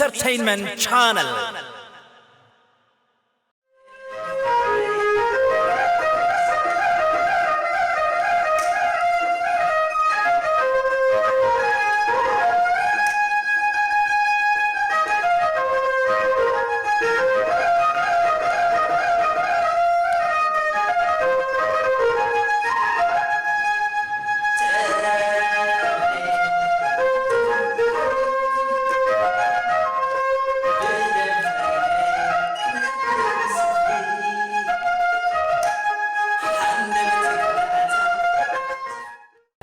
Entertainment Channel.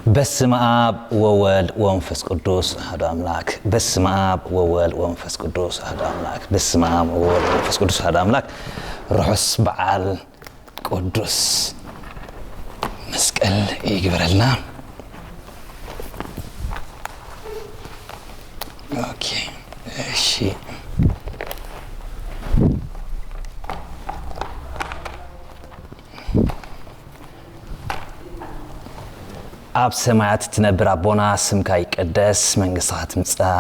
በስመ አብ ወወልድ ወመንፈስ ቅዱስ አሐዱ አምላክ። በስመ አብ ወወልድ ወመንፈስ ቅዱስ አሐዱ አምላክ። በስመ አብ ወወልድ ወመንፈስ ቅዱስ አሐዱ አምላክ። ርሑስ በዓል ቅዱስ መስቀል ይግበረልና። ኦኬ፣ እሺ። ኣብ ሰማያት እትነብር ኣቦና፣ ስምካ ይቀደስ፣ መንግስትኻ ትምጻእ፣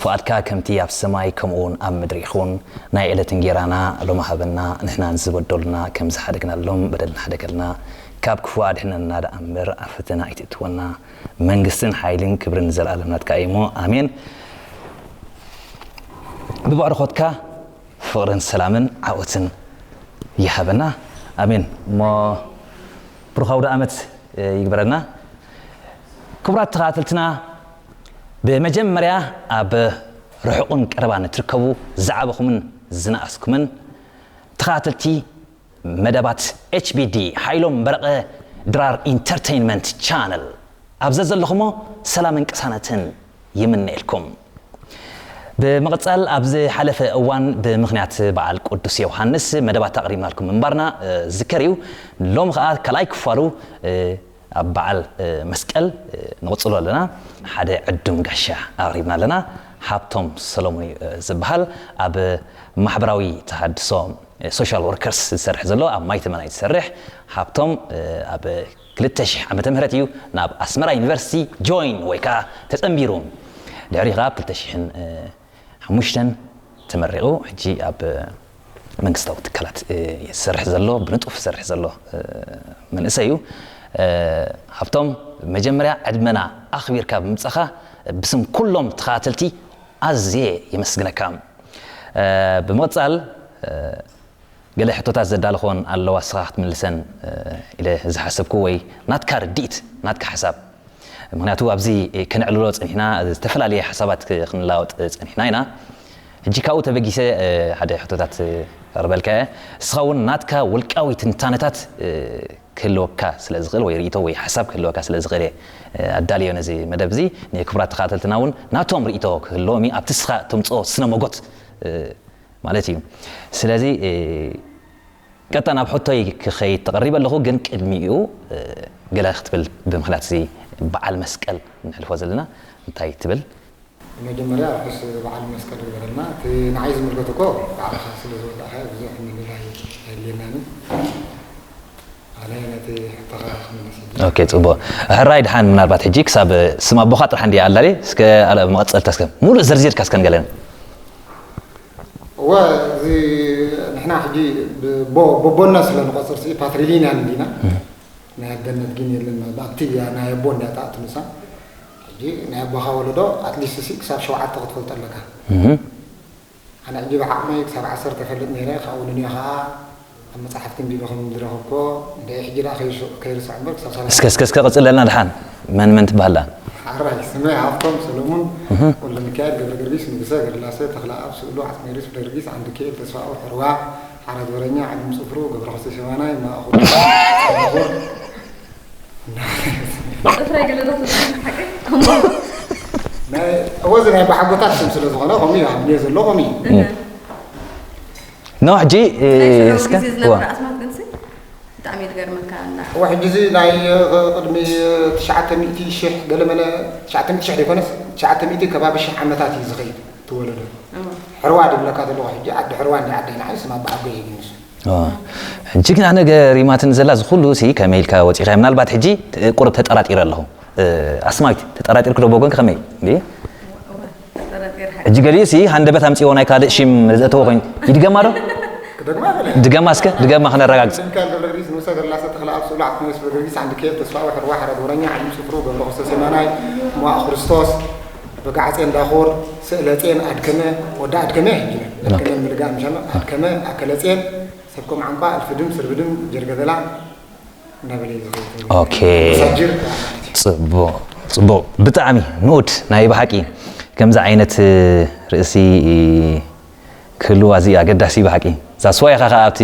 ፍቓድካ ከምቲ ኣብ ሰማይ ከምኡ እውን ኣብ ምድሪ ይኹን። ናይ ዕለት እንጌራና ሎሚ ሃበና፣ ንሕና ንዝበደሉና ከም ዝሓደግናሎም በደልና ሓደገልና፣ ካብ ክፉእ ኣድሕነና ደኣ እምበር ኣብ ፈተና ኣይትእትወና፣ መንግስትን ሓይልን ክብርን ንዘለኣለም ናትካ እዩ እሞ፣ ኣሜን። ብባርኾትካ ፍቕርን ሰላምን ዓወትን ይሃበና። ኣሜን። እሞ ብሩኽ ኣውደ ዓመት ይግበረልና። ክቡራት ተኸታተልትና፣ ብመጀመርያ ኣብ ርሑቕን ቀረባን እትርከቡ ዝዓበኹምን ዝነኣስኩምን ተኸታተልቲ መደባት ኤች ቢ ዲ ሓይሎም በረቐ ድራር ኢንተርቴይንመንት ቻነል ኣብ ዘዘለኹሞ ሰላምን ቅሳነትን ይምነየልኩም። ብምቕጻል፣ ኣብ ዝሓለፈ እዋን ብምኽንያት በዓል ቅዱስ ዮሃንስ መደባት ኣቕሪብናልኩም ምንባርና፣ እ፣ ዝከር እዩ። ሎሚ ኸኣ ካልኣይ ክፋሉ፣ እ፣ ኣብ በዓል፣ እ፣ መስቀል፣ እ፣ ንቕጽሎ ኣለና። ሓደ ዕዱም ጋሻ ኣቕሪብና ኣለና። ሃብቶም ሰሎሞን እዩ፣ እ፣ ዝበሃል። ኣብ ማሕበራዊ ተሃድሶ ሶሻል ወርከርስ ዝሰርሕ ዘሎ፣ ኣብ ማይ ተመን እዩ ዝሰርሕ። ሃብቶም፣ እ፣ ኣብ ክልተ ሽሕ ዓመተ ምህረት እዩ ናብ ኣስመራ ዩኒቨርሲቲ ጆይን ወይ ከዓ ተጸንቢሩ። ድሕሪ ከዓ ኣብ ክልተ ሽሕን ሓሙሽተን ተመሪቑ፣ ሕጂ ኣብ መንግስታዊ ትካላት፣ እ፣ ዝሰርሕ ዘሎ፣ ብንጡፍ ዝሰርሕ ዘሎ፣ እ፣ መንእሰይ እዩ። እ፣ ሃብቶም፣ መጀመርያ ዕድመና ኣኽቢርካ ብምጻኻ ብስም ኩሎም ተኸታተልቲ ኣዝየ የመስግነካ። እ፣ ብምቕጻል፣ እ፣ ገለ ሕቶታት ዘዳለኽወን ኣለዋ፣ እስኻ ክትምልሰን፣ እ፣ ኢለ ዝሓሰብኩ ወይ ናትካ ርድኢት፣ ናትካ ሓሳብ። ምኽንያቱ ኣብዚ ከነዕልሎ ጸኒሕና፣ ዝተፈላለየ ሓሳባት ክ-፣ ክንለዋወጥ ጸኒሕና ኢና። ሕጂ ካብኡ ተበጊሰ፣ እ፣ ሓደ ሕቶታት፣ እ፣ ከቕርበልካ እየ። እስኻ እውን ናትካ ውልቃዊ ትንታነታት፣ እ፣ ክህልወካ ስለ ዝኽእል ወይ ርእይቶ ወይ ሓሳብ ክህልወካ ስለ ዝኽእል እየ፣ እ፣ ኣዳልዮ ነዚ መደብ እዚ። ንክቡራት ተኸታተልትና እውን ናቶም ርእይቶ ክህልዎም እዩ። ኣብቲ እስኻ ተምጽኦ ስነ ሞጎት፣ እ፣ ማለት እዩ። ስለዚ፣ እ፣ ቀጥታ ናብ ሕቶይ ክኸይድ ተቐሪበ ኣለኹ፣ ግን ቅድሚኡ፣ እ፣ ገለ ክትብል ብምኽንያት እዚ በዓል መስቀል ነሕልፎ ዘለና እንታይ ትብል? መጀመርያ ርሑስ በዓል መስቀል ይግበረልና። እቲ ንዓይ ዝምልከት እኮ ባዕልኻ ስለ ዝወዳእካዮ ብዙሕ ምልላይ ኣየድልየናን እዩ። ኣነ ነቲ ሕቶኻ ክምልስ እየ። ኦኬ፣ ጽቡቕ። ሕራይ ድሓን፣ ምናልባት ሕጂ ክሳብ ስም ኣቦኻ ጥራሕ እንድየ ኣላልየ፣ እስከ ኣለ-፣ መቐጸልታ እስከ ሙሉእ ዘርዚርካ እስከ ንገለኒ። እወ፣ እዚ ንሕና ሕጂ ብ-፣ ቦ-፣ ቦቦና ስለ ንቆጽር ሲ ፓትሪሊንያን እንዲና። እም። ናይ ኣደነት ግን የለን፣ ኣብቲ ናይ ኣቦ እንዲያ ጣ-፣ ትምሳ። ሕጂ ናይ ኣቦኻ ወለዶ ኣትሊስት ሲ ክሳብ ሸውዓተ ክትፈልጦ ኣለካ። እም። ኣነ ሕጂ ብዓቕመይ ክሳብ ዓሰርተ ፈልጥ ነይረ፣ ካብኡ ንንዮ ኸዓ ኣብ መጽሓፍቲ ኣንቢበ ከም ዝረኸብክዎ፣ እንደ ሕጂ ደኣ ከይርስ-፣ ከይርስዖ እምበር ክሳብ ሰላሳ እስከ፣ እስከ፣ እስከ ቅጽለልና ድሓን። መን፣ መን ትበሃል ደኣ? ሓራይ፣ ስመይ ሃብቶም ሰለሙን፣ እህ። ወልደሚካኤል ገብረገርጊስ፣ ንጉሰ ገርላሰ፣ ተኽለኣብ ስእሉ፣ ዓጽመጊዮርጊስ ፍቅረገርጊስ፣ ዓንዱኪኤል ተስፋኡ፣ ሕርዋ፣ ሓራጅ ወረኛ፣ ዓለም ጽፍሩ፣ ገብረክርስቶስ የማናይ፣ ማእኹ፣ ጽፍራይ ገለ ዶ ትብል ሓቂ? እሞ ናይ፣ እወ፣ እዚ ናይ ኣቦሓጎታት ስም ስለ ዝኾነ፣ ከምኡ እዩ፣ ኣብ እምነት ዘሎ ከምኡ እዩ። እህ። ኖ፣ ሕጂ፣ እ፣ ናይ ሽዑ እስከ፣ ግዜ ዝነበረ እዋ። ኣስማት ግን ሲ ብጣዕሚ እዩ ዝገርመካ እና። እወ፣ ሕጂ እዚ ናይ፣ እ፣ ቅድሚ ትሽዓተ ሚእቲ ሽሕ ገለ መለ፣ ትሽዓተ ሚእቲ ሽሕ ዘይኮነስ፣ ትሽዓተ ሚእቲ ከባቢ ሽሕ ዓመታት እዩ ዝኸይድ፣ እቲ ወለዶ። እወ። ሕርዋ ድብለካ ዘለኹ ሕጂ፣ ዓዲ ሕርዋ እንዲ ዓደይ ንዓይ፣ ስም ኣቦሓጎይ እዩ ግን ንሱ። ኦ። ሕጂ ግን ኣነ ገሪማትን ዘላ፣ እዚ ኩሉ ሲ ከመይ ኢልካ ወጺኻ? ምናልባት ሕጂ ቁሩብ ተጠራጢረ ኣለኹ። እ፣ ኣስማዊት፣ ተጠራጢርኪ ዶ ብወገንኪ ከመይ? እንዴ? ተጠራጢረ ሓቂ። ሕጂ ገሊኡሲ ሃንደበት ኣምጺዎ ናይ ካልእ ሽም ዘእተዎ ኮይኑ ይድገማ ዶ? ክደግማ ከለ ድገማ እስከ ድገማ ክነረጋግጽ። ሚካኤል ገብረግሪስ፣ ንጉሰ ገላሰ ተኽለኣብ፣ ስብላዕ፣ ኣክቲኖስ ገብረግሪስ፣ ዓንዲ ኬፍ፣ ተስፋ ወርሒ ርዋ፣ ሓረግ ወረኛ፣ ዓሊ ጽፍሩ፣ ገብረ ክርስቶስ የማናይ፣ ሞኣ ክርስቶስ፣ በጋዕጼን ዳኹር፣ ስእለጼን ኣድከመ፣ ወዲ ኣድከመ፣ ሕጂ ኣድከመ ምልጋ ምሸመ ኣድከመ ኣከለጼን፣ ሰብኮም ዓንቋ፣ እልፍድም፣ ስርብድም፣ ጀርገደላ፣ እናበለ እዩ ዝኸይድ። ኦኬ ሳጅር ጽቡቕ ጽቡቕ ብጣዕሚ ንኡድ ናይ ብሓቂ ከምዚ ዓይነት ርእሲ ክህልዋ እዚ ኣገዳሲ ብሓቂ ዛስዋይ ኢኻ ከዓ ኣብቲ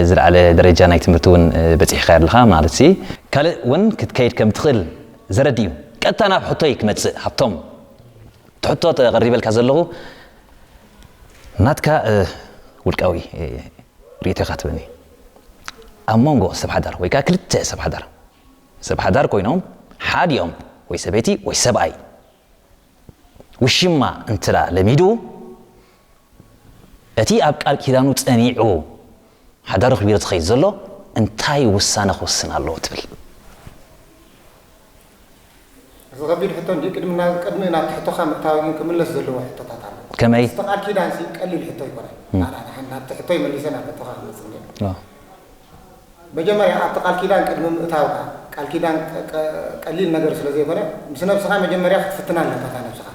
ዝለዓለ ደረጃ ናይ ትምህርቲ እውን በፂሕካ ኣለኻ ማለት ሲ ካልእ እውን ክትከይድ ከም ትኽእል ዘረድ እዩ ቀጥታ ናብ ሕቶይ ክመፅእ ሃብቶም ትሕቶ ተቐሪበልካ ዘለኹ ናትካ ውልቃዊ ርእይቶኻ ትበኒ ኣብ መንጎ ሰብ ሓዳር ወይ ከዓ ክልተ ሰብ ሓዳር ሰብ ሓዳር ኮይኖም ሓዲኦም ወይ ሰበይቲ ወይ ሰብኣይ ውሽማ እንትዳ ለሚዱ እቲ ኣብ ቃል ኪዳኑ ፀኒዑ ሓዳሩ ክቢሩ ዝኸይድ ዘሎ እንታይ ውሳነ ክወስን ኣለዎ ትብል እዚ ከቢድ ሕቶ እንዲ ቅድሚ ናብ ቅድሚ ናብቲ ሕቶኻ ምእታዊ ግን ክምለስ ዘለዎ ሕቶታት ኣሎ ከመይ እቲ ቃል ኪዳን ሲ ቀሊል ሕቶ ይኮነ ናብቲ ሕቶይ መሊሰ ናብ ሕቶኻ ክመፅእ እየ ዋ፣ መጀመርያ ኣብቲ ቃል ኪዳን ቅድሚ ምእታውካ ቃል ኪዳን ቀ- ቀ- ቀሊል ነገር ስለ ዘይኮነ ምስ ነብስኻ መጀመርያ ክትፍትና ኣለካ እታ ነብስኻ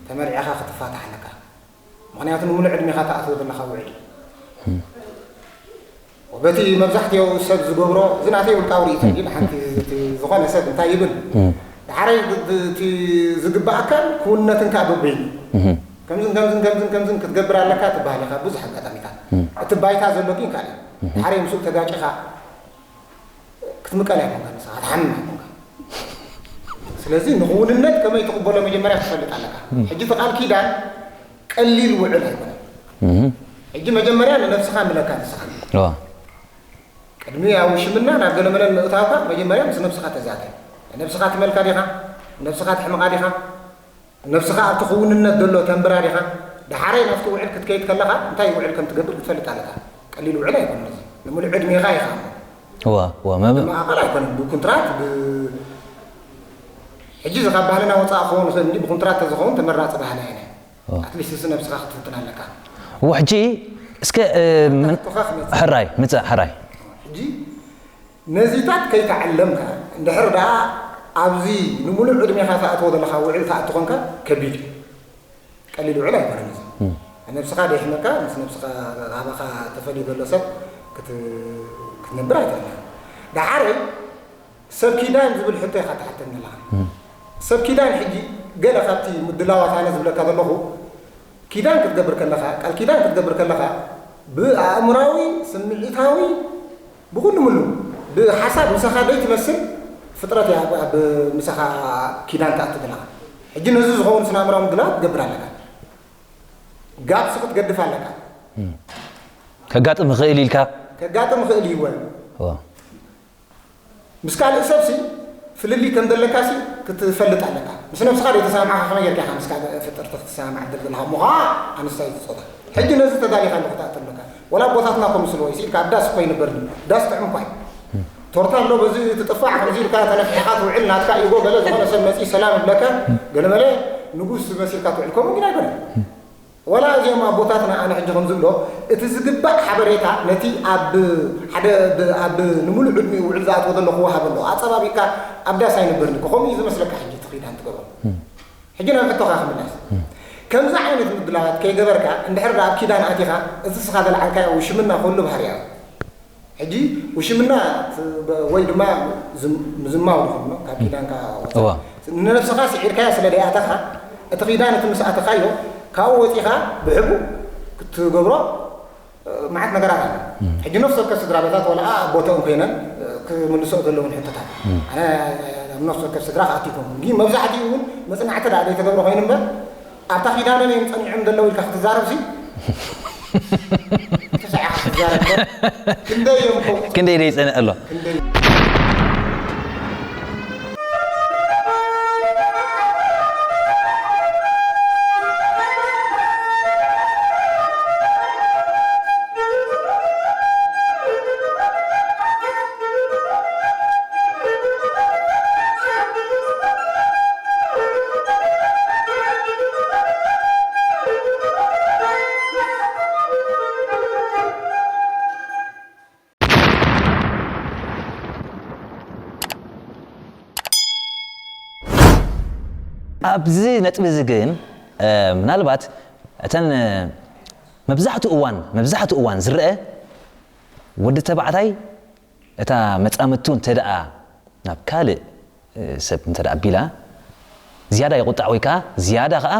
ተመርዕኻ ክትፋታሕ ኣለካ ምኽንያቱ ንምሉእ ዕድሜኻ ትኣትዎ ዘለኻ ውዕል እዩ በቲ መብዛሕትኡ ሰብ ዝገብሮ እዚ ናተይ ውልቃዊ ርእይቶ እዩ ሓንቲ እቲ ዝኾነ ሰብ እንታይ ይብል ዳሓረይ እቲ ዝግባኣካን ክውንነትን ከዓ በበይኑ ከምዝን ከምዝን ከምዝን ከምዝን ክትገብር ኣለካ ትበሃል ኢኻ ብዙሕ ኣጋጣሚታት እቲ ባይታ ዘሎ ግን ካልእ ዳሓረይ ምስኡ ተጋጭኻ ክትምቀል ኣይኮንካ ንስኻ ትሓምም ኣይኮንካ ስለዚ ንኽውንነት ከመይ ትቕበሎ መጀመርያ ክትፈልጥ ኣለካ ሕጂ እቲ ቃል ኪዳን ቀሊል ውዕል ኣይኮነን ሕጂ መጀመርያ ንነብስኻ ምለካ ንስኻ ዋ፣ ቅድሚ ኣብ ውሽምና ናብ ገለመለን ምእታውካ መጀመርያ ምስ ነብስኻ ተዛተ ነብስኻ ትመልካ ዲኻ ነብስኻ ትሕምቓ ዲኻ ነብስኻ ኣብቲ ክውንነት ዘሎ ተንብራ ዲኻ ዳሓረይ ናብቲ ውዕል ክትከይድ ከለኻ እንታይ ውዕል ከም ትገብር ክትፈልጥ ኣለካ ቀሊል ውዕል ኣይኮነን እዚ ንምሉእ ዕድሜኻ ኢኻ ዋ፣ ዋ፣ መብ- ማእኸል ኣይኮነን ብኩንትራት ብ- ሕጂ እዚ ካብ ባህልና ወፃእ ክኸውን ይኽእል እንዲ ብኩንትራት ተዝኸውን ተመራፂ ባህልና ኢና ኣትሊስት እዚ ነብስኻ ክትፍትን ኣለካ ወሕጂ እስከ እ፣ ምን- ቶኻ ክመፅእ ሕራይ ምፅእ ሕራይ ሕጂ ነዚታት ከይተዓለምካ እንድሕር ደኣ ኣብዚ ንምሉእ ዕድሜኻ ትኣትዎ ዘለኻ ውዕል ትኣቲ ኮንካ ከቢድ እዩ ቀሊል ውዕል ኣይኮነን እዚ ነብስኻ ደይሕመካ ምስ ነብስኻ ካባኻ ተፈልዩ ዘሎ ሰብ ክት- ክትነብር ኣይትኽእልን ደሓረይ ሰብ ኪዳን ዝብል ሕቶ ኢኻ ትሓተኒ ኣለኻ ሰብ ኪዳን ሕጂ ገለ ካብቲ ምድላዋት ኣነ ዝብለካ ዘለኹ ኪዳን ክትገብር ከለኻ ቃል ኪዳን ክትገብር ከለኻ ብኣእምራዊ ስምዒታዊ ብኩሉ ምሉ ብሓሳብ ምሳኻ ደይ ትመስል ፍጥረት እያ ኣብ- ኣብ ምሳኻ ኪዳን ትኣቲ ዘለኻ ሕጂ ነዚ ዝኸውን ስነ ኣእምራዊ ምድላዋት ትገብር ኣለካ ጋብሲ ክትገድፍ ኣለካ ከጋጥም ይኽእል ኢልካ ከጋጥም ይኽእል እዩ ወ ዋ፣ ምስ ካልእ ሰብሲ ፍልልይ ከም ዘለካሲ ክትፈልጥ ኣለካ ምስ ነብስኻ ደይ ተሰማምዓኻ ከመይ ጌርካ ኢኻ ምስ ካልእ ፍጥርቲ ክትሰማማዕ ድል ዘለካ እሞ ከዓ ኣንስታይ ትፆታ ሕጂ ነዚ ተዳሊኻ ኣለኹ ትኣቲ ኣለካ ወላ ኣቦታትና ከም ስልዎ ይስኢልካ ኣብ ዳስ እኮ ይንበር ዳስ ጥዕም እኳ እዩ ቶርታ ኣሎ በዚ ትጥፋዕ ከምዚ ኢልካ ተነፊሕኻ ትውዕል ናትካ ኢጎ ገለ ዝኾነ ሰብ መፂ ሰላም ይብለካ ገለመለ ንጉስ መሲልካ ትውዕል ከምኡ ግን ኣይኮነን ወላ እዚኦም ኣቦታትና ኣነ ሕጂ ከም ዝብሎ እቲ ዝግባእ ሓበሬታ ነቲ ኣብ ሓደ ብ- ኣብ ንምሉእ ዕድሚኡ ውዕል ዝኣትዎ ዘሎ ክወሃብ ኣለዎ ኣፀባቢቕካ ኣብ ዳስ ኣይንበርን እኮ ከምኡ እዩ ዝመስለካ ሕጂ እቲ ኪዳን ትገብሮ ሕጂ ናብ ሕቶኻ ክምለስ ከምዚ ዓይነት ምድላዋት ከይገበርካ እንድሕር ኣብ ኪዳን ኣቲኻ እቲ ስኻ ዘለዓልካዮ ውሽምና ኩሉ ባህርያዊ ሕጂ ውሽምና ወይ ድማ ምዝማው ንኸብሎ ካብ ኪዳንካ ንነብስኻ ስዒርካያ ስለ ደይኣተኻ እቲ ኪዳን እቲ ምስ ኣተኻዮ ካብኡ ወፂኻ ብሕቡ ክትገብሮ መዓት ነገራት ኣሎ ሕጂ ነፍሲ ወከፍ ስድራ ቤታት ወላ ኣቦተኦም ኮይነን ክምልሶ ዘለውን ሕቶታት ኣነ ኣብ ነፍሲ ወከፍ ስድራ ክኣትኩም ግን መብዛሕትኡ እውን መፅናዕቲ ዳ ዘይተገብረ ኮይኑ እምበር ኣብታ ኪዳኖም እዮም ጸኒዖም ዘለዉ ኢልካ ክትዛረብ ሲ ተሳዒኻ ክትዛረብ ዶ? ክንደይ እዮም ከ ክንደይ ደይ ጸንዕ ኣሎ ክንደይ ኣብዚ ነጥቢ እዚ ግን ምናልባት እተን መብዛሕትኡ እዋን መብዛሕትኡ እዋን ዝረአ ወዲ ተባዕታይ እታ መጻምድቱ እንተ ደኣ ናብ ካልእ ሰብ እንተ ደኣ ኣቢላ ዝያዳ ይቑጣዕ ወይ ከኣ ዝያዳ ከኣ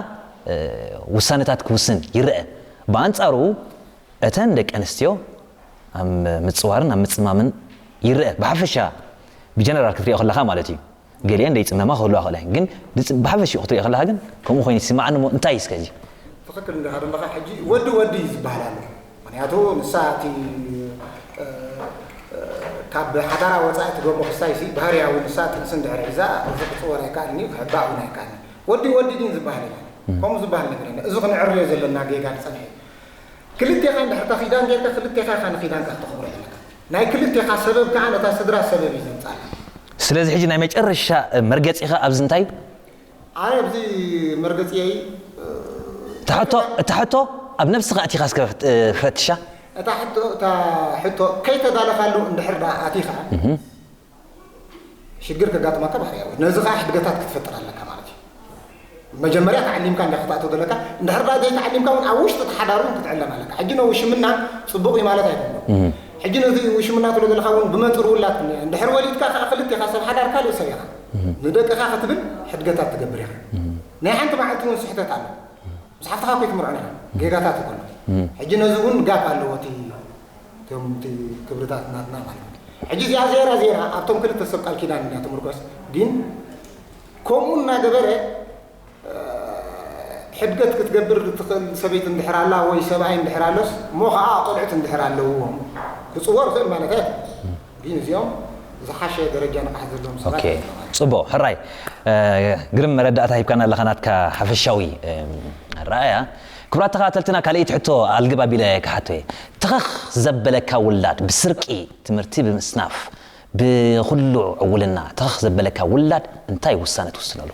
ውሳነታት ክውስን ይረአ። ብኣንጻሩ እተን ደቂ ኣንስትዮ ኣብ ምጽዋርን ኣብ ምጽማምን ይረአ። ብሓፈሻ ብጀነራል ክትሪኦ ከለኻ ማለት እዩ። ገሊአን ደይጽመማ ክህልዋ ይኽእላ እየን። ግን ብጽ- ብሓፈሽኡ ክትሪኦ ከለኻ ግን ከምኡ ኮይኑ ይስምዓኒ እሞ እንታይ እዩ እስከ እዚ? ትኽክል እንዲኻ ዘለኻ። ሕጂ ወዲ ወዲ እዩ ዝበሃል ኣሎ። ምኽንያቱ ንሳ እቲ፣ እ፣ እ፣ ካብ ሓዳራ ወጻኢ ትገብሮ ክስታይ ሲ ባህርያዊ ንሳ ጥንሲ እንድሕር ሒዛ እዚ ክጽወር ኣይከኣልን እዩ፣ ክሕባእ እውን ኣይከኣልን። ወዲ ወዲ ድን ዝበሃል የለን። ከምኡ ዝበሃል ነገር የለን። እዚ ክንዕርዮ ዘለና ጌጋ ዝጸንሐ እዩ። ክልቴኻ እንድሕር እታ ኪዳን ጌርካ ክልቴኻ ኢኻ ንኪዳንካ ክተኽብሮ ዘለካ። ናይ ክልቴኻ ሰበብ ከዓ ነታ ስድራ ሰበብ እዩ ዘምጻላ። ስለዚ ሕጂ ናይ መጨረሻ መርገጺኻ ኣብዚ እንታይ? ኣነ ኣብዚ መርገጺየይ፣ እ፣ እታ ሕቶ እታ ሕቶ ኣብ ነብስኻ ኣቲኻ እስከ ፈት- ፈትሻ። እታ ሕቶ እታ ሕቶ ከይተዳለኻሉ እንድሕር ደኣ ኣቲኻ ሽግር ከጋጥመካ ባህርያዊ። ነዚ ኸዓ ሕድገታት ክትፈጥር ኣለካ ማለት እዩ። መጀመርያ ተዓሊምካ እንዳ ክትኣትዎ ዘለካ፣ እንድሕር ደኣ ዘይተዓሊምካ እውን ኣብ ውሽጢ እቲ ሓዳር እውን ክትዕለም ኣለካ። ሕጂ ንውሽምና ጽቡቕ እዩ ማለት ኣይኮንኩን። ሕጂ ነዚ ውሽምና ትብሎ ዘለኻ እውን ብመንጽር ውላድ ክንየ። እንድሕር ወሊድካ ኸዓ ክልቴኻ ሰብ ሓዳር ካልእ ሰብ ኢኻ። ንደቅኻ ክትብል ሕድገታት ትገብር ኢኻ። ናይ ሓንቲ መዓልቲ እውን ስሕተት ኣሎ። ምስ ሓፍትኻ እኮ ኣይትምርዖን ኢኻ። ጌጋታት እኮ ኣሎ። ሕጂ ነዚ እውን ጋፕ ኣለዎ እቲ እቶም እቲ ክብርታት ናትና ማለት እዩ። ሕጂ እዚኣ ዜራ ዜራ ኣብቶም ክልተ ሰብ ቃል ኪዳን እንድያ ትምርኮስ፣ ግን ከምኡ እናገበረ፣ እ፣ ሕድገት ክትገብር ትኽእል ሰበይቲ እንድሕር ኣላ ወይ ሰብኣይ እንድሕር ኣሎስ፣ እሞ ኸዓ ቆልዑት እንድሕር ኣለውዎም ክጽወር ይኽእል ማለት ኣይኮነን። ግን እዚኦም ዝሓሸ ደረጃ ንቕሓት ዘለዎም ሰባት ኦኬ፣ እዮም ማለት እዩ። ጽቡቕ። ሕራይ፣ እ፣ ግርም መረዳእታ ሂብካና ኣለኻ ናትካ ሓፈሻዊ፣ እ፣ ኣረኣእያ። ክቡራት ተኸታተልትና፣ ካልኣይቲ ሕቶ ኣልግብ ኣቢለ ክሓቶ እየ። ትኸኽ ዘበለካ ውላድ ብስርቂ ትምህርቲ ብምስናፍ ብኹሉ ዕውልና ትኸኽ ዘበለካ ውላድ እንታይ ውሳነ ትውስነሉ?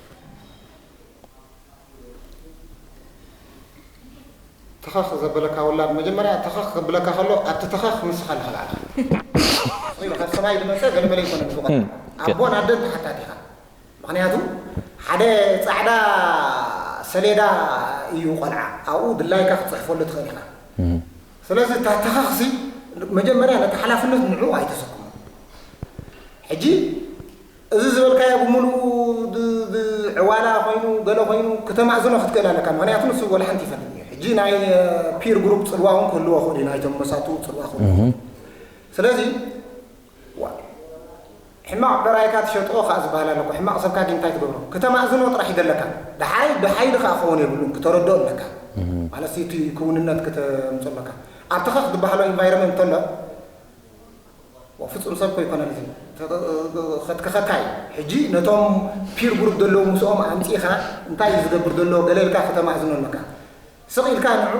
ትኸኽ ዘበለካ ውላድ መጀመርያ ትኸኽ ክብለካ ከሎ ኣብቲ ትኸኽ ንስኻ ኣለኻ ባዕልኻ። ኢሉ ካብ ሰማይ ዝመጸ ገለመለ ይኮነ ዝብቐል። እም፣ ኣቦን ኣደን ተሓታቲኻ። ምኽንያቱ ሓደ ጻዕዳ ሰሌዳ እዩ ቆልዓ፣ ኣብኡ ድላይካ ክትጽሕፈሉ ትኽእል ኢኻ። እም። ስለዚ እታ ተኸኽሲ መጀመርያ ነቲ ሓላፍነት ንዕኡ ኣይተሰክሞ። ሕጂ እዚ ዝበልካዮ ብምሉኡ ድ- ድ- ዕዋላ ኮይኑ ገለ ኮይኑ ክተማእዝኖ ክትክእል ኣለካ። ምኽንያቱ ንሱ ወላ ሓንቲ ይፈልጥ እዩ። ሕጂ ናይ ፒር ግሩፕ ጽልዋ እውን ክህልዎ ክእል እዩ፣ ናይቶም መሳቱ ጽልዋ ክህልዎ። ስለዚ ዋ- ሕማቕ ብራይካ ትሸጦ ከኣ ዝበሃል ኣሎ እኮ። ሕማቕ ሰብካ ግን እንታይ ትገብሮ? ክተማእዝኖ ጥራሕ እዩ ዘለካ። ደሓይ ብሓይሊ ከኣ ክኸውን የብሉን፣ ክተረድኦ ኣለካ። ማለት እቲ ክውንነት ክተምጽኦ ኣለካ። ኣብቲ ኸኽ ዝበሃሎ ኢንቫይሮመንት እንተሎ፣ ዋ፣ ፍጹም ሰብ እኮ ኣይኮነን እዚ። ከትክኸካ እዩ። ሕጂ ነቶም ፒር ግሩፕ ዘለዉ ምስኦም ኣምጺእኻ እንታይ እዩ ዝገብር ዘሎ ገለ ኢልካ ክተማእዝኖ ኣለካ። ስቕ ኢልካ ንዕኡ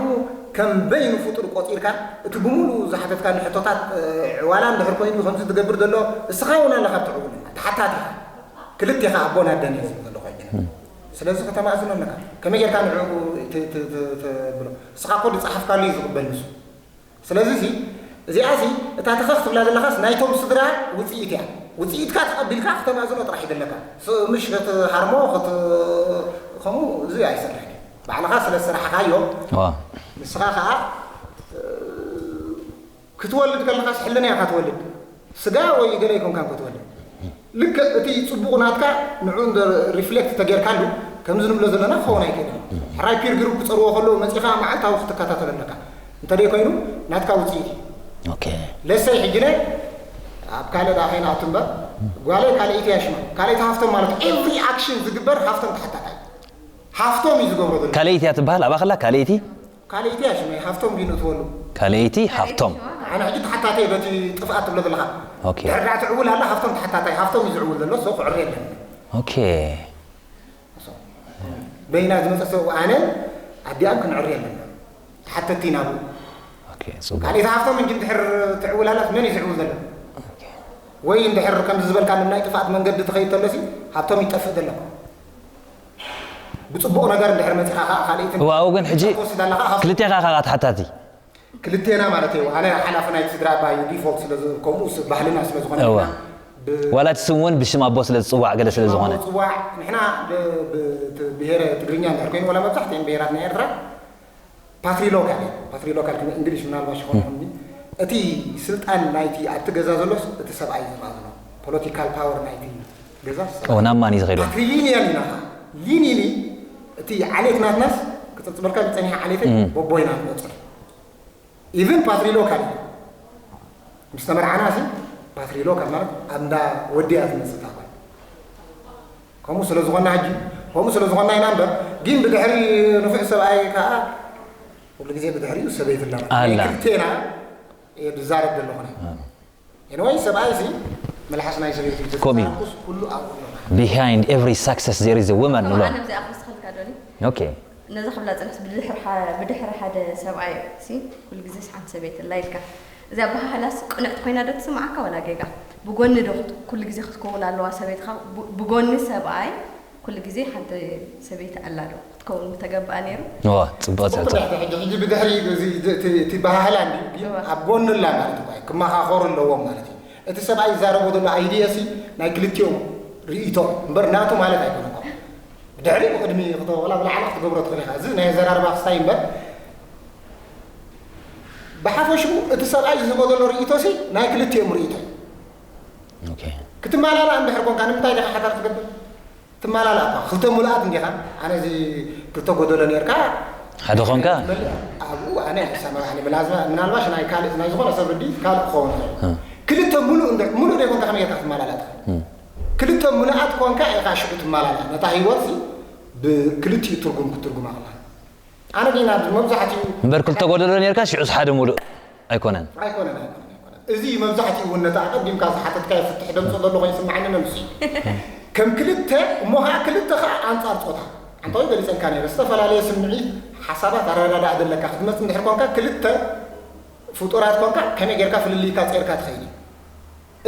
ከም በይኑ ፍጡር ቆጺርካ፣ እቲ ብምሉኡ ዝሓተትካኒ ሕቶታት፣ እ፣ ዕዋላ እንድሕር ኮይኑ ከምዚ ትገብር ዘሎ፣ እስኻ እውን ኣለኻ ኣብቲ ዕውልና፣ ተሓታቲ ኢኻ። ክልቴኻ ኣቦን ኣደን እየ ዝብል ዘለኹ ሕጂ። ስለዚ ከተማእዝኖ ኣለካ። ከመይ ጌርካ ንዕኡ ት-፣ ት-፣ ት-፣ ተብሎ? እስኻ እኮ ዝጸሓፍካሉ እዩ ዝቕበል ንሱ። ስለዚ እዚ፣ እዚኣ እዚ፣ እታ ተኸኽ ትብላ ዘለኻስ ናይቶም ስድራ ውጽኢት እያ። ውጽኢትካ ተቐቢልካ ክተማእዝኖ ጥራሕ እዩ ዘለካ። ስ-፣ ምሽ ክትሃርሞ፣ ክት-፣ ከምኡ፣ እዚ ኣይሰርሕን እዩ። ባዕልኻ ስለ ዝሰራሕካዮ፣ ዋ። ንስኻ ኸኣ፣ እ፣ ክትወልድ ከለኻስ ሕልና ኢኻ ትወልድ። ስጋ ወይ ገለ ኣይኮንካን ክትወልድ። ልክዕ እቲ ጽቡቕ ናትካ ንዕኡ እንደ ሪፍሌክት ተጌርካሉ፣ ከምዚ ንብሎ ዘለና ክኸውን ኣይክእልን። ሕራይ ፒር ግሩፕ ክጸርዎ ከለዉ መጺኻ መዓልታዊ ክትከታተሎ ኣለካ። እንተ ደይ ኮይኑ፣ ናትካ ውጽኢት እዩ። ኦኬ። ለሰይ ሕጂ ለ ኣብ ካልእ ደኣ ከይንኣቱ እምበር፣ ጓለይ ካልኣይቲ እያ ሽማ። ካልኣይቲ ሃፍቶም ማለት ኤቭሪ ኣክሽን ዝግበር ሃፍቶም ተሓታታይ። ሃፍቶም እዩ ዝገብሮ ዘሎ። ካልኣይቲ እያ ትበሃል? ኣብኣ ከላ ካልኣይቲ? ካልኣይቲ እያ ሽመይ፣ ሃፍቶም ድዩ ንእትወሉ? ካልኣይቲ ሃፍቶም። ኣነ ሕጂ ተሓታታይ በቲ ጥፍኣት ትብሎ ዘለኻ። ኦኬ። ድሕር ደኣ ትዕውል ኣላ፣ ሃፍቶም ተሓታታይ፣ ሃፍቶም እዩ ዝዕውል ዘሎ፣ ሰው ክዕሪ የለን። ኦኬ። በይና ዝመጸ ሰው ኣነ ኣዲኣም ክንዕሪ የለን። ተሓተቲ ኢና ብኡ። ኦኬ፣ ጽቡቕ። ካልኣይቲ ሃፍቶም እንጂ እንድሕር ትዕውል ኣላስ መን እዩ ዝዕውል ዘሎ? ኦኬ። ወይ እንድሕር ከምዚ ዝበልካ ናይ ጥፍኣት መንገዲ ትኸይድ ተሎሲ ሃብቶም ይጠፍእ ዘሎ። ብጽቡቕ ነገር እንድሕር መጺኻ ኸኣ ካልኣይቲ እዋ፣ ኣብኡ ግን ሕጂ ትወስድ ኣለኻ፣ ካብ ክልቴኻ ኢኻ ተሓታቲ። ክልቴና ማለት እዩ። ኣነ ሓላፊ ናይቲ ስድራ ኣባ እዩ፣ ዲፎልት ስለ ዝ-፣ ከምኡ ስ-፣ ባህልና ስለ ዝኾነ እዋ። ኢና። ዋላ እቲ ስም እውን ብሽም ኣቦ ስለ ዝፅዋዕ ገለ ስለ ዝኾነ ፅዋዕ ንሕና ብሄረ ትግርኛ እንድሕር ኮይኑ ዋላ መብዛሕትኦም ብሄራት ናይ ኤርትራ ፓትሪሎካል እዮም። ፓትሪሎካል ከም እንግሊሽ ምናልባሽ ይኾን እቲ ስልጣን ናይቲ ኣብቲ ገዛ ዘሎስ እቲ ሰብኣይ ዝረኣ ዘሎ ፖለቲካል ፓወር ናይቲ ገዛ ናብ ማን እዩ ዝኸይዱ ፓትሪሊኒየል ኢና ሊኒሊ እቲ ዓሌት ናትናስ ክፅብፅበልካ ዝፀኒሐ ዓሌት ቦቦይና ንቆፅር ኢቨን ፓትሪሎካል ምስ ተመርዓና ሲ ፓትሪሎካል ማለት ኣብ እንዳ ወዲያ ዝመፅእ ታኳ ከምኡ ስለ ዝኾና ሕጂ ከምኡ ስለ ዝኾና ኢና እምበር ግን ብድሕሪ ንፉዕ ሰብኣይ ከዓ ኩሉ ግዜ ብድሕሪኡ ሰበይቲ ኣለና ኣላ ክልቴና ዝዛረብ ዘለኹና ኤንወይ ሰብኣይ ሲ መልሓስ ናይ ሰበይቲ ኮሚ ኩሉ ኣብኡ ኣለና behind every success there is a woman ንብሎ ኣነ እዚኣ ክወስኸልካ ዶኒ ኦኬ ነዛ ክብላ ፅንሕስ ብድሕሪ ሓደ ሰብኣይ ሲ ኩሉ ግዜ ሓንቲ ሰበይቲ ኣላ ኢልካ እዚኣ ባህላስ ቅንዕቲ ኮይና ዶ ትስምዓካ ወላ ጌጋ ብጎኒ ዶ ኩሉ ግዜ ክትከውን ኣለዋ ሰበይትካ ብጎኒ ሰብኣይ ኩሉ ግዜ ሓንቲ ሰበይቲ ኣላ ዶ ክትከውን ምተገብኣ ነይሩ ዋ ፅቡቅ ትሕቶ ሕጂ ብድሕሪ እቲ ባህላ እንዲ ኣብ ጎኒ ኣላ ማለት እኳ ክመኻኸሩ ኣለዎም ማለት እዩ እቲ ሰብኣይ ዝዛረቦ ዘሎ ኣይድየ ሲ ናይ ክልቲኦም ርእይቶ እምበር ናቱ ማለት ኣይኮነኳ ብድሕሪ ብቅድሚ ወላ ብላዕሊ ክትገብሮ ትኽእል ኢኻ እዚ ናይ ኣዘራርባ ክስታይ እምበር ብሓፈሽኡ እቲ ሰብኣይ ዝህቦ ዘሎ ርእይቶ ሲ ናይ ክልቲኦም ርእይቶ ኦኬ ክትማላላ እንድሕር ኮንካ ንምንታይ ዲኻ ሓዳር ትገብር ትማላላ እኳ ክልተ ሙሉኣት እንዲኻ ኣነ እዚ ክልተ ጎደሎ ነርካ ሓደ ኾንካ ኣብኡ ኣነ ሰማዕ ምናልባሽ ናይ ካልእ ናይ ዝኾነ ሰብ ርዲ ካልእ ክኸውን ይኽእል ክልተ ሙሉእ እንድሕር ሙሉእ ዘይኮንካ ከመይ ጌርካ ክትማላላ ትኽእል ክልተ ሙሉኣት ኮንካ ኢኻ ሽዑ ትማላላ ነታ ህይወት ብክልቲኡ ትርጉም ክትርጉማ ከላ ኣነ ግን ኣብዚ መብዛሕትኡ እምበር ክልተ ጎደሎ ነርካ ሽዑስ ሓደ ሙሉእ ኣይኮነን ኣይኮነን ኣይኮነን ኣይኮነን እዚ መብዛሕትኡ እውን ነቲ ኣቐዲምካ ዝሓተትካዮ ፍትሕ ደምፆ ዘሎ ኮይኑ ይስምዓኒ ነምሲ ከም ክልተ እሞ ከዓ ክልተ ከዓ ኣንፃር ፆታ ኣንታዊ ገሊፀልካ ነይረ ዝተፈላለየ ስምዒት ሓሳባት ኣረዳዳእ ዘለካ ክትመፅ እንድሕር ኮንካ ክልተ ፍጡራት ኮንካ ከመይ ጌርካ ፍልልይካ ፀርካ ትኸይድ እዩ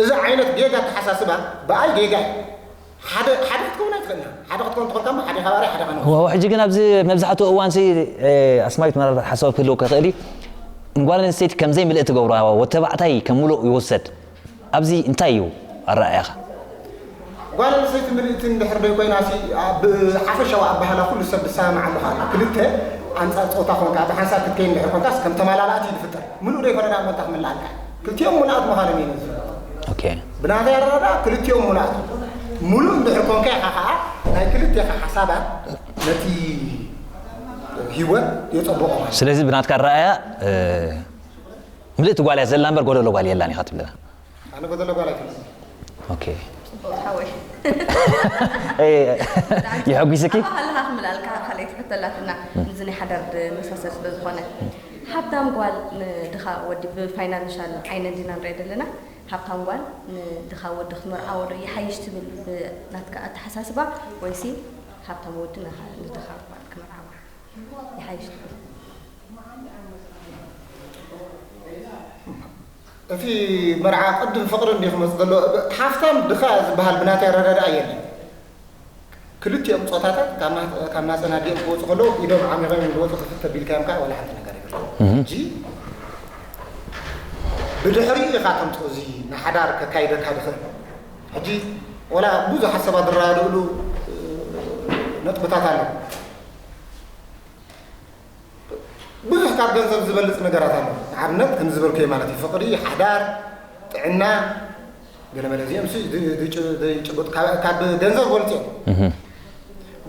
እዚ ዓይነት ጌጋ ኣተሓሳስባ ብኣይ ጌጋ እዩ ሓደ ሓደ ክትከውን ኣይትኽእልና ሓደ ክትከውን ትኾንካ ሓደ ከባሪ ሓደ ከነ ዋው ሕጂ ግን ኣብዚ መብዛሕትኡ እዋን ሲ ኣስማዊት ምናልባት ሓሳብ ክህልወካ ይኽእል እዩ ንጓል ኣንስተይቲ ከም ዘይምልእ ትገብሮ ወተባዕታይ ከም ምሉእ ይወሰድ ኣብዚ እንታይ እዩ ኣረኣያኻ ጓል ኣንስተይቲ ምልእቲ እንድሕር ደይ ኮይና ሲ ብሓፈሻዊ ኣባህላ ኩሉ ሰብ ዝሰማማዓሉ ካላ ክልተ ኣንፃር ፆታ ኮንካ ብሓንሳብ ክትከይ እንድሕር ኮንካስ ከም ተማላላእቲ እዩ ዝፍጠር ምሉእ ደይኮነ ናብ መንታ ክምልኣልካ ክልቲኦም ሙሉኣት ምዃኖም እዩ ነዚ ኦኬ ብናተይ ኣረዳድኣ ክልቲኦም ሙሉኣት ሙሉእ እንድሕር ኮንካ ኢኻ ከዓ ናይ ክልቴኻ ሓሳባት ነቲ ህይወት የፀብቖ ማለት ስለዚ ብናትካ ኣረኣያ ምልእቲ ጓል እያ ዘላ እምበር ጎደሎ ጓል የላን ኢኻ ትብለና ኣነ ጎደሎ ጓል ኣይፈልጥን ኦኬ ፅቡቅ ሓወይ ይሐጒስኪ ሃለካ ክምላልካ ካልኣይቲ ሕቶ ኣላትና እዚ ናይ ሓዳር መሳሰል ስለ ዝኾነ ሃብታም ጓል ንድኻ ወዲ ብፋይናንሻል ዓይነ እንዲና ንሪኦ ዘለና ሃብታም ጓል ንድኻ ወዲ ክትመርዓዎ ዶ ይሓይሽ ትብል ናትካ ኣተሓሳስባ ወይሲ ሃብታም ወዲ ንድኻ ጓል ክመርዓዋ ይሓይሽ ትብል እቲ መርዓ ቅድም ፍቅሪ እንዲ ክመፅ ዘሎ ሓፍታም ድኻ ዝበሃል ብናተይ ኣረዳድኣ የለን ክልቲኦም ፆታታት ካብ ማፀና ዲኦም ክወፁ ከለዉ ኢዶም ዓሚቆም ዝወፁ ክፍተ ቢልካዮም ከዓ ዋላ ሓንቲ ነገር የብሉ ሕጂ ብድሕሪኡ ኢኻ ተምፅኦ እዚ ንሓዳር ከካይደካ ዝኽእል ሕጂ ወላ ብዙሓት ሰባት ዝረዳድእሉ ነጥብታት ኣሎ ብዙሕ ካብ ገንዘብ ዝበልፅ ነገራት ኣሎ ንኣብነት ከም ዝበልኩ ማለት እዩ ፍቅሪ ሓዳር ጥዕና ገለመለ እዚኦም ዘይጭብጥ ካብ ገንዘብ በልፅ እዮም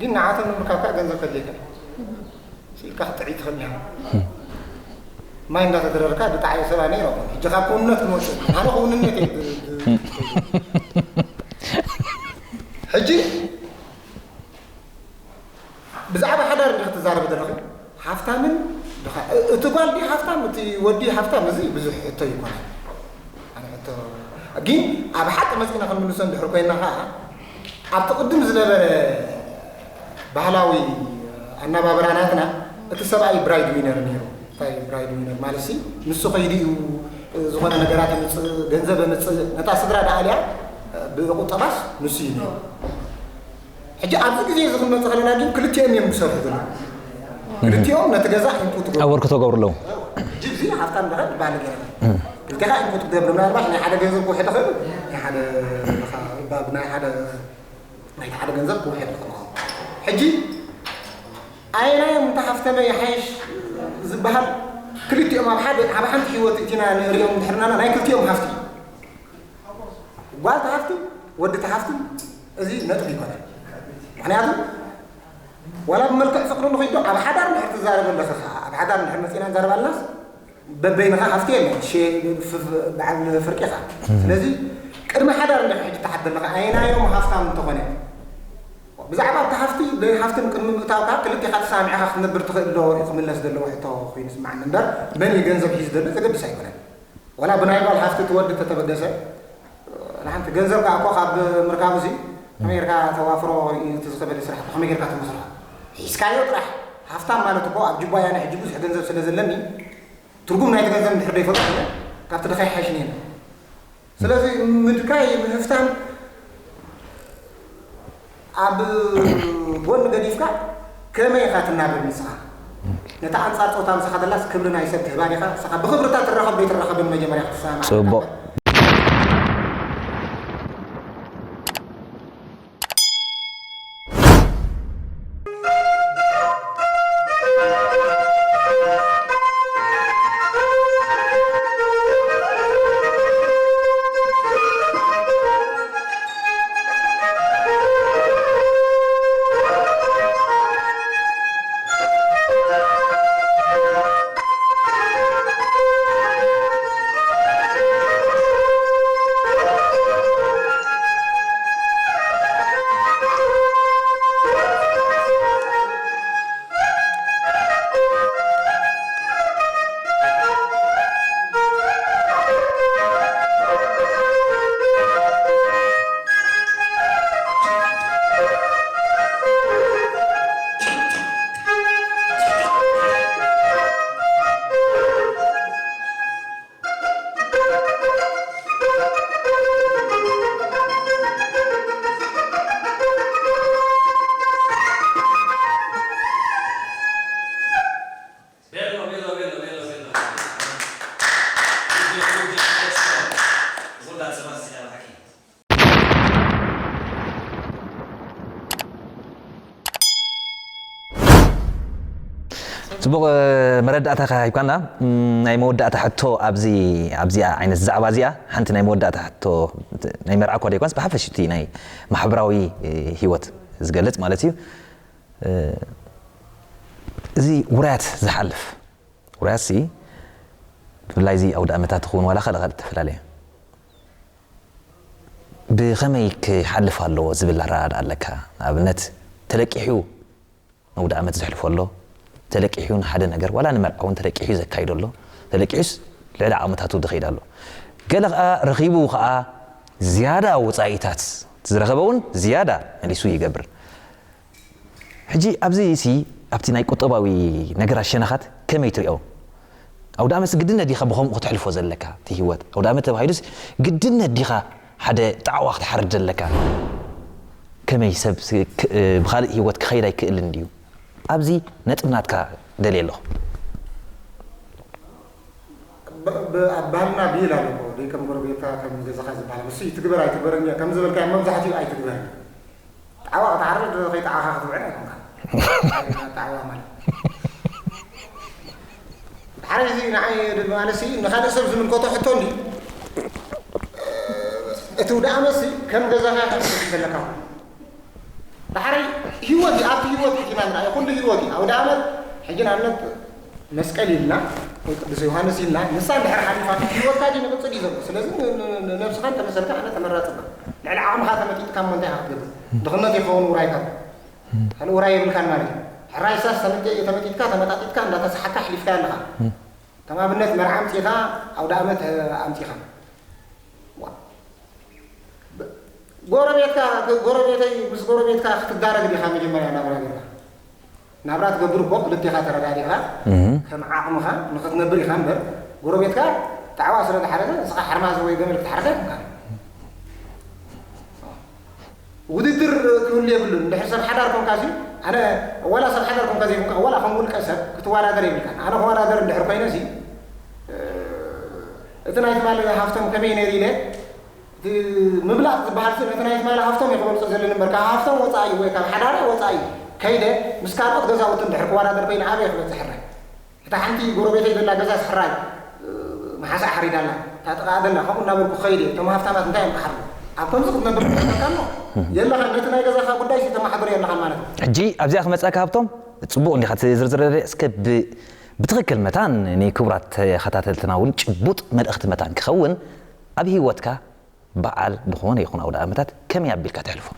ግን ንዓቶም ንምርካብ ከዓ ገንዘብ ከድልየካ ኢልካ ክትጥዒ ትኽእል ኢኻ ማይ እንዳተደረርካ ብጣዕሚ ሰባ ነይረ ሕጂ ካብ ክውንነት ክንወፅእ ኣነ ክውንነት ሕጂ ብዛዕባ ሓዳር እንዲ ክትዛረብ ዘለኺ ሃፍታምን እቲ ጓል ዲ ሃፍታም እቲ ወዲ ሃፍታም እዚ ብዙሕ ሕቶ ይኮነ ግን ኣብ ሓቂ መፂና ክንምልሶ እንድሕር ኮይና ከዓ ኣብቲ ቅድም ዝነበረ ባህላዊ ኣናባብራ ናትና እቲ ሰብኣይ ብራይድ ዊነር ነይሩ እንታይ ብራይድ ዊነር ማለት ሲ ንሱ ከይዱ እዩ ዝኾነ ነገራት የምፅእ ገንዘብ የምፅእ ነታ ስድራ ደኣልያ ብቁጠባስ ንሱ እዩ ነይሩ ሕጂ ኣብዚ ግዜ እዚ ክንመፅእ ከለና ግን ክልቲኦም እዮም ዝሰርሑ ዘለዉ ክልቲኦም ነቲ ገዛ ዕንቁ ትገብሩ ኣበርክቶ ገብሩ ኣለዉ ሕጂ እዚ ሃብታም ድኻ ዝበሃል ነገር የለን። ክልቴኻ ኢንፑት ክትገብር፣ ምናልባሽ ናይ ሓደ ገንዘብ ክውሕድ ይኽእል፣ ናይ ሓደ ባብ ናይ ሓደ ናይቲ ሓደ ገንዘብ ክውሕድ ይኽእል። ሕጂ ኣየናዮም እንተ ሃፍተመ ይሓይሽ ዝበሃል፣ ክልቲኦም ኣብ ሓደ፣ ኣብ ሓንቲ ህይወት እቲና ንርእዮም እንድሕርናና ናይ ክልቲኦም ሃፍቲ እዩ። ጓል ተሃፍቲ፣ ወዲ ተሃፍቲ፣ እዚ ነጥቢ ይኮነን። ምክንያቱ ዋላ ብመልክዕ ፍቅሪ ንኺዶ ኣብ ሓዳር ንድሕር ትዛረብ ኣለኻ፣ ኣብ ሓዳር ንድሕር መፂና ንዛረብ ኣለናስ በበይንኻ ሃፍቲ የለን። ሸ-፣ ፍ-፣ ፍ-፣ በዓል ፍርቂ ኢኻ። ስለዚ ቅድሚ ሓዳር እንድሕር ሕጂ ትሓት ዘለኻ ኣየናዮም ሃፍታም እንተኾነ፣ ብዛዕባ እቲ ሃፍቲ፣ ብሃፍትን ቅድሚ ምእታውካ ክልቴኻ ተሳሚዕኻ ክትነብር ትኽእል ዶ እዩ ክምለስ ዘለዎ ሕቶ ኮይኑ ይስምዓኒ እምበር፣ መን እዩ ገንዘብ ሒዙ ዘሎ ዘገድስ ኣይኮነን። ዋላ ብናይ ጓል ሃፍቲ እቲ ወዲ ተተበገሰ፣ ንሓንቲ ገንዘብ ከኣ እኮ ካብ ምርካቡ እዚ ከመይ ጌርካ ተዋፍሮ እዩ እቲ ዝኸበደ ስራሕ፣ ከመይ ጌርካ ትመስርሖ? ሒዝካዮ ጥራሕ። ሃፍታም ማለት እኮ ኣብ ጅባያ ናይ ሕጂ ብዙሕ ገንዘብ ስለ ዘለኒ፣ ትርጉም ናይቲ ገንዘብ እንድሕር ዘይፈልጦ፣ ካብቲ ድኻ ይሓይሽኒ እየ። ስለዚ ምድካይ፣ ምህፍታም ኣብ ጎኒ ገዲፍካ ከመይ ኢኻ ትናበብ ንስኻ? ነታ ኣንጻር ጾታ ምሳኻ ዘላስ ክብሪ ናይ ሰብ ትህባ ዲኻ? ንስኻ ብኽብርታት ትራኸብ ዶ ኣይትራኸብን መጀመርያ ክትሰማማዕ ጽቡቕ። ኣለካ። ጽቡቕ መረዳእታኻ ሂብካና። ናይ መወዳእታ ሕቶ ኣብዚ ኣብዚኣ ዓይነት ዛዕባ እዚኣ ሓንቲ ናይ መወዳእታ ሕቶ ናይ መርዓ እኳ ደይኮንስ ብሓፈሽቲ ናይ ማሕበራዊ ህይወት ዝገልጽ ማለት እዩ። እዚ ውራያት ዝሓልፍ ውራያት ሲ ብፍላይ እዚ ኣውደ ዓመታት ይኸውን ዋላ ካልእ ካልእ ዝተፈላለየ ብኸመይ ክሓልፍ ኣለዎ ዝብል ኣረዳድኣ ኣለካ? ንኣብነት ተለቂሑ ኣውደ ዓመት ዘሕልፎ ኣሎ፣ ተለቂሑ ንሓደ ነገር ዋላ ንመርዓ እውን ተለቂሑ ዘካይዶ ኣሎ፣ ተለቂሑስ ልዕሊ ዓቕምታቱ ዝኸይድ ኣሎ። ገለ ኸዓ ረኺቡ ኸዓ ዝያዳ ወፃኢታት ዝረኸበ እውን ዝያዳ መሊሱ ይገብር። ሕጂ ኣብዚ ሲ ኣብቲ ናይ ቁጠባዊ ነገራት ሸነኻት ከመይ ትሪኦ? ኣውደ ዓመትሲ ግድነት ዲኻ ብኸምኡ ክተሕልፎ ዘለካ እቲ ህይወት? ኣውደ ዓመት ተባሂሉስ ግድነት ዲኻ ሓደ ጣዕዋ ክትሓርድ ዘለካ? ከመይ ሰብ ብኻልእ ህይወት ክኸይድ ኣይክእልን ድዩ? ኣብዚ ነጥብ ናትካ ደልየ ኣለኹ። ኣብ ባህልና ብሂል ኣሎ እኮ ደይ ከም ጎረቤትካ ከም ገዛኻ ዝበሃል። እሱ ይትግበር ኣይትግበርን እያ ከም ዝበልካዮ መብዛሕትኡ ኣይትግበርን። ጣዕዋ ክትዓርድ ከይጠዓኻ ክትውዕል ኣይኮንካ። ጣዕዋ ማለት ሓረይ እዚ ንዓይ ማለት ሲ ንኻልእ ሰብ ዝምልከቶ ሕቶ እንዲ እቲ ውዳእ መሲ ከም ገዛኻ ከም ዘለካ ዳሕረይ ህይወት እዩ ኣብቲ ህይወት እዩ ና ንርኣዮ ኩሉ ህይወት እዩ ኣውደ ዓመት ሕጂ ንኣብነት መስቀል ኢልና ወይ ቅዱስ ዮሃንስ ኢልና ንሳ እንድሕር ሓሊፋ ህይወትካ ዲ ንቅፅል እዩ ዘሎ ስለዚ ንነብስኻ እንተመሰልካ ኣነ ተመራፅካ ልዕሊ ዓቕምኻ ተመጢጥካ እሞ እንታይ ኢኻ ክትገብር ድኽነት ይኸውን ውራይካ ካልእ ውራይ የብልካን ማለት እዩ። ሕራይ ሳስ ተመጢጥካ ተመጣጢጥካ እንዳተሰሓካ ኣሕሊፍካዮ ኣለኻ። ከም ኣብነት መርዓ ኣምጺኻ ኣውደ ኣመት ኣምጺኻ። ጎረቤትካ ጎረቤተይ ምስ ጎረቤትካ ክትዳረግ ዲኻ መጀመርያ ናብራ ጌርካ። ናብራ ትገብር እኮ ክልቴኻ ተረዳዲኻ ከም ዓቕምኻ ንኽትነብር ኢኻ እምበር ጎረቤትካ ጣዕዋ ስለ ዝሓረደ ንስኻ ሓርማዝ ወይ ገመል ክትሓርድ ኣይኮንካን። ውድድር ክህሉ የብሉን። እንድሕር ሰብ ሓዳር ኮንካ ሲ ኣነ ዋላ ሰብ ሓዳር ኮንካ ዘይኮንካ ዋላ ከም ውልቀ ሰብ ክትወዳደር የብልካን። ኣነ ክወዳደር እንድሕር ኮይነ ሲ እቲ ናይ ትማሊ ሃፍቶም ከመይ ነይሩ ኢለ፣ እቲ ምብላፅ ዝበሃል ሲ ነቲ ናይ ትማሊ ሃፍቶም እየ ክበልፆ ዘለኒ እምበር፣ ካብ ሃፍቶም ወፃኢ ወይ ካብ ሓዳረ ወፃኢ ከይደ ምስ ካልኦት ገዛውቲ እንድሕር ክወዳደር ኮይነ ኣበይ ክበፅሕ ሕራይ? እታ ሓንቲ ጎረቤተይ ዘላ ገዛ ሕራይ፣ እ፣ መሓሳ ሓሪዳ ኣላ። እታ ጥቓ ዘላ ከምኡ እናበልኩ ከይደ፣ እቶም ሃፍታማት እንታይ እዮም ክሓርዱ? ኣብ ከምዚ ክትነብር ትፈልጠካ ኣሎ? የለኻን። ነቲ ናይ ገዛኻ ጉዳይ ሲ ተመሓድሮ የለኻን ማለት እዩ። ሕጂ ኣብዚኣ ክመፅኣካ ሃብቶም፣ ፅቡቕ እንዲኻ ትዝርዝር እስከ ብ-፣ ብትኽክል መታን ንክቡራት ተኸታተልትና እውን ጭቡጥ መልእኽቲ መታን ክኸውን ኣብ ህይወትካ በዓል ዝኾነ ይኹን ኣውደ ኣመታት ከመይ ኣቢልካ ተሕልፎ?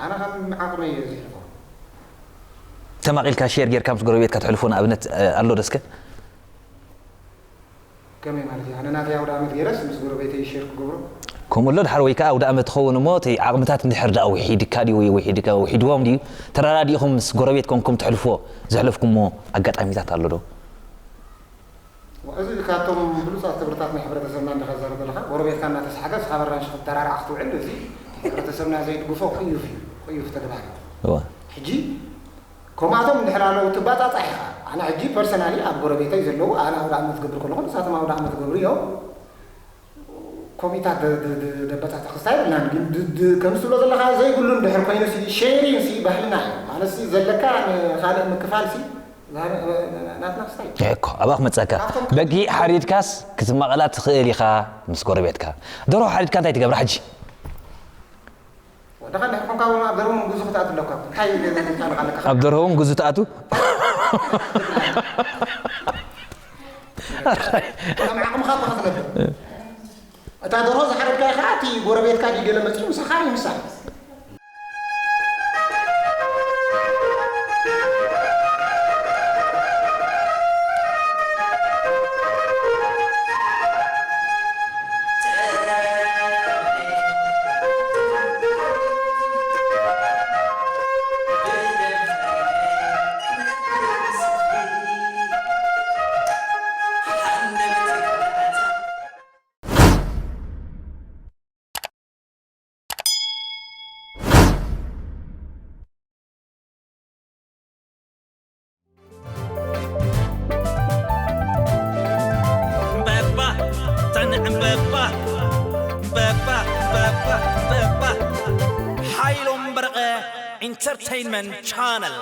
ኣነ ከም ዓቕመይ እየ ዝሕልፎ። ተማቒልካ ሼር ጌርካ ምስ ጎረቤትካ ተሕልፎ ንኣብነት፣ እ፣ ኣሎ ዶ እስከ? ከመይ ማለት እዩ? ኣነ ናተይ ኣውደ ኣመት ገይረስ ምስ ጎረቤተይ ሼር ክገብሮ? ከምኡ ኣሎ ድሓር ወይ ከዓ ኣውደ ኣመት ትኸውን እሞ እቲ ዓቕምታት እንድሕር ደኣ ውሒድካ ድዩ ወይ ውሒድካ፣ ውሒድዎም ድዩ? ተረዳዲእኹም ምስ ጎረቤት ኮንኩም ተሕልፎ ዘሕለፍኩሞ ኣጋጣሚታት ኣሎ ዶ? እዚ ካብቶም ብሉጻት ክብርታት ናይ ሕብረተሰብና እንዳ ከዛረብ ዘለኻ፣ ጎረቤትካ እናተስሓገ እስኻ በራንሽ ክትደራርዓ ክትውዕል፣ እዚ ሕብረተሰብና ዘይድግፎ ቅዩፍ እዩ፣ ቅዩፍ ተግባር እዩ። እወ። ሕጂ ከምኣቶም እንድሕር ኣለዉ ትባጻጻሕ ኢኻ። ኣነ ሕጂ ፐርሰናሊ ኣብ ጎረቤተይ ዘለዉ ኣነ ኣውደ ዓመት ክገብር ከለኹ ንሳቶም ኣውደ ዓመት ክገብሩ እዮም። ኮሚታት ደ-፣ ደ-፣ ደ-፣ ደበታ ተኽስታ የብልናን፣ ግን ድ-፣ ድ-፣ ከምዚ ትብሎ ዘለኻ ዘይብሉ እንድሕር ኮይኑ ሲ ሼሪንግ ሲ ባህልና እዩ። ማለት ሲ ዘለካ ንኻልእ ምክፋል ሲ ናትና ክስታይ። እኮ፣ ኣብኣ ክመጸካ። ካብቶም በጊዕ ሓሪድካስ ክትማቐላ ትኽእል ኢኻ ምስ ጎረቤትካ። ደርሆ ሓሪድካ እንታይ ትገብራ ሕጂ? ወደኻ እንድሕር ኮንካ እውን ኣብ ደርሆ መንጉዙ ክትኣቱ ኣለካ። እንታይ ይጣልቕ ኣለካ? ኣብ ደርሆ መንጉዙ ትኣቱ? ከም ዓቕምኻ እኮ ክትነብር። እታ ደርሆ ዝሓረድካያ ኸዓ እቲ ጎረቤትካ ድዩ ገለ መፂኡ ምሳኻ ይምሳሕ። በባ፣ ተንዕም በባ፣ በባ፣ በባ፣ በባ። ሓይሎም በርቐ ኢንተርቴይንመንት ቻነል።